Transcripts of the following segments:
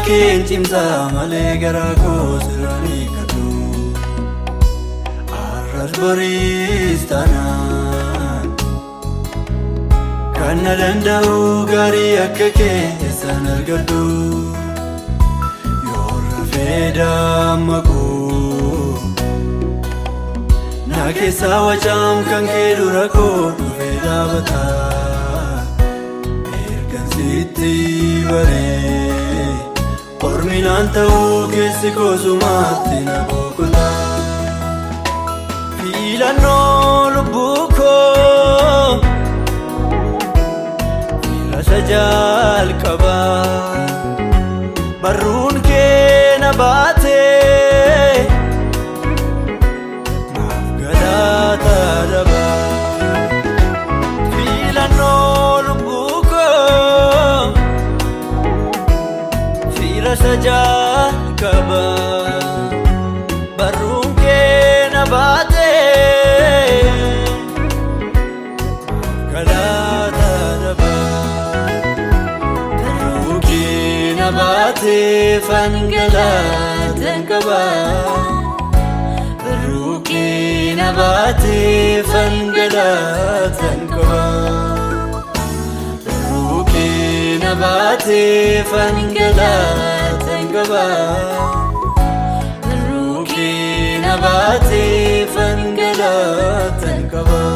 Keen cimsaa malee garaa koo sirraan hiikkatu. Har'as boriis taanaan kan na danda'u gaarii akka kee eessaan argadhu? Yoo rafee dammaqu na keessaa wacaam kan kee dura koo dhufee dhaabata. Ergan sitti baree orminaan ta'uu keessi koosumaatti na boqota. Filannoo lubbuu koo fira jalqabaa, barruun kee na baatee naaf galata dhabaa. Filannoo lubbuu koo fira jalqabaa, barruun kee na baatee galata dhabaa. Barruu kee na baatee fangalatan qabaa. Barruu kee na baatee fangalatan qabaa. Barruu kee na baatee fangalatan qabaa. Barruu kee na baatee fangalatan qabaa.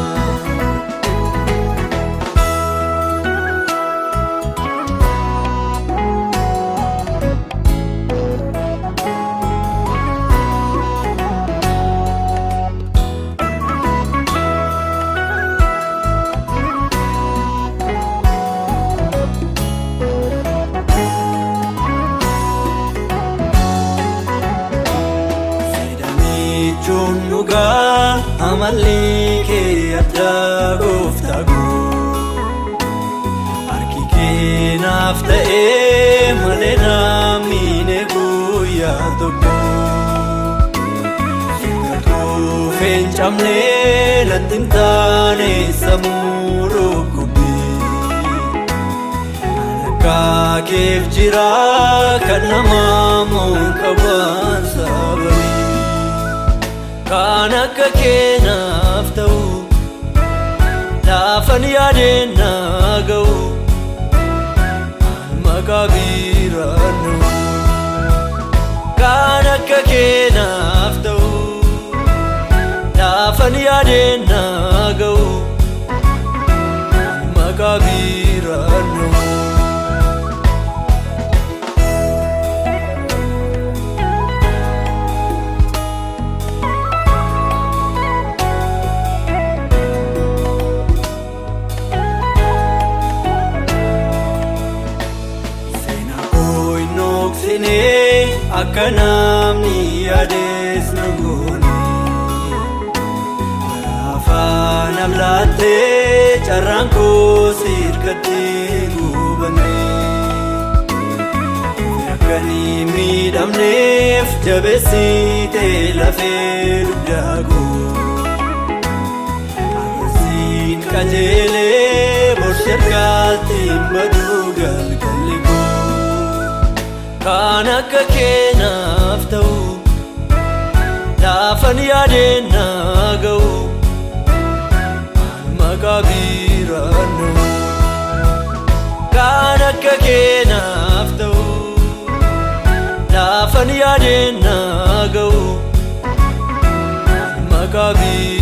Jechuun dhugaa amalli kee addaa, gooftaa koo. Harki kee naaf ta'ee malee namni guyyaa tokko. Sirka hin cabne natti hin taane sammuu dhukkubbii. Akka keef jira kan namaa moon qaban sababii. Kan akka keenaaf ta'u laafan yaadeen na ga'u, maqaa biiraan. Kan akka keenaaf ta'u laafan yaadeen na ga'u, maqaa biiraan. Seenaa koo hin dhoksine, akka namni yaades na goone. Afaan amlaattee carraan koo sirkatti gubanne. Akkanii miidhamneef jabeessitee lafee dugdaa koo. Arrasiin qajeelee borshergaatti hin baduu galgalli koo. Kan akka keenaaf ta'u laafan yaadeen na ga'u, maqaa biiraan. Kan akka keenaaf ta'u laafan yaadeen na ga'u, maqaa biiraan.